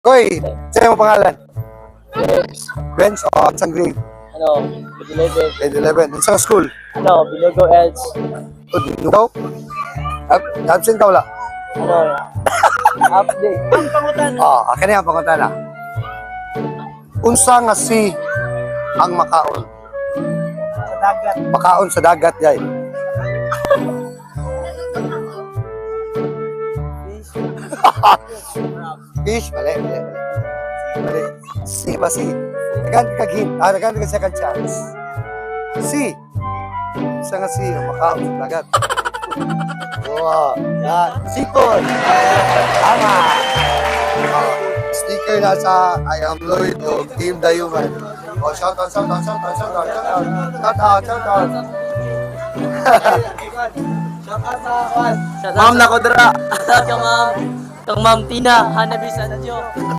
Koy, sa'yo mo pangalan? Benz, oh, isang grade? Ano, grade 11. Grade 11. Isang school? Ano, Binugo Elds. O, Dinugaw? Absent ka wala? Ano, update. Oh, akin na yung pangutana. Unsa nga si ang makaon? Sa dagat. Makaon sa dagat, yay. Fish, mali, mali, mali. Mali. Si ba si? Dagan ka hint. Ah, dagan ka second chance. Si. Unsa nga si ang makaon sa dagat? Wow. Na, sipon. Tama. Oh, sticker na sa I Am Lloyd o Team Dayuman. Oh, shout out, shout out, shout out, shout out, shout out. Shout out, shout out. Ma'am Nakodra. Kang ma'am Tina, Hanabi Sanjo.